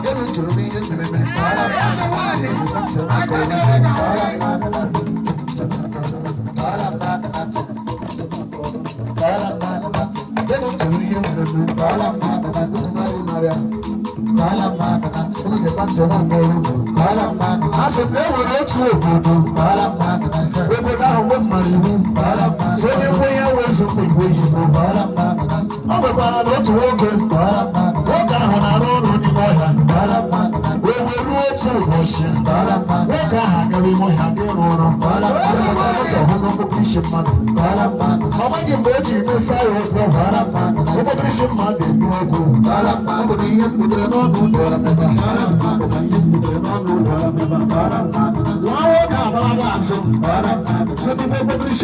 Gịnị jụrụ m ihe mere eme? Gịnị jụrụ ihe mere eme? Unu mara ya. Unu gekwa ntị na nke ọrụ ugbo. A sị m na e nwere otu obodo. Obodo ahụ nwe mara iwu. So onye nwe ya wee zụkwa igwe oyibo. Ọ nwekwara na otu nwoke. Nwoke ahụ na-arụ ọrụ n'ime ọhịa. O wee ruo otu ụbọchị. Nwoke ahụ agara ime ọhịa ga ịrụ ọrụ. Ụzọ hụ n'okpokoro isi mmadụ. Ọ maghị mgbe o ji mesa ya ụkwụ. Okpokoro isi mmadụ egbu okwu. Ọ bụ na ihe m butere n'ọnụ dọrọ m ebe a. Ọ bụ na ihe m butere n'ọnụ dọrọ m ebe a. Nwa nwoke agbalaga azụ. Metụta okpokoro isi.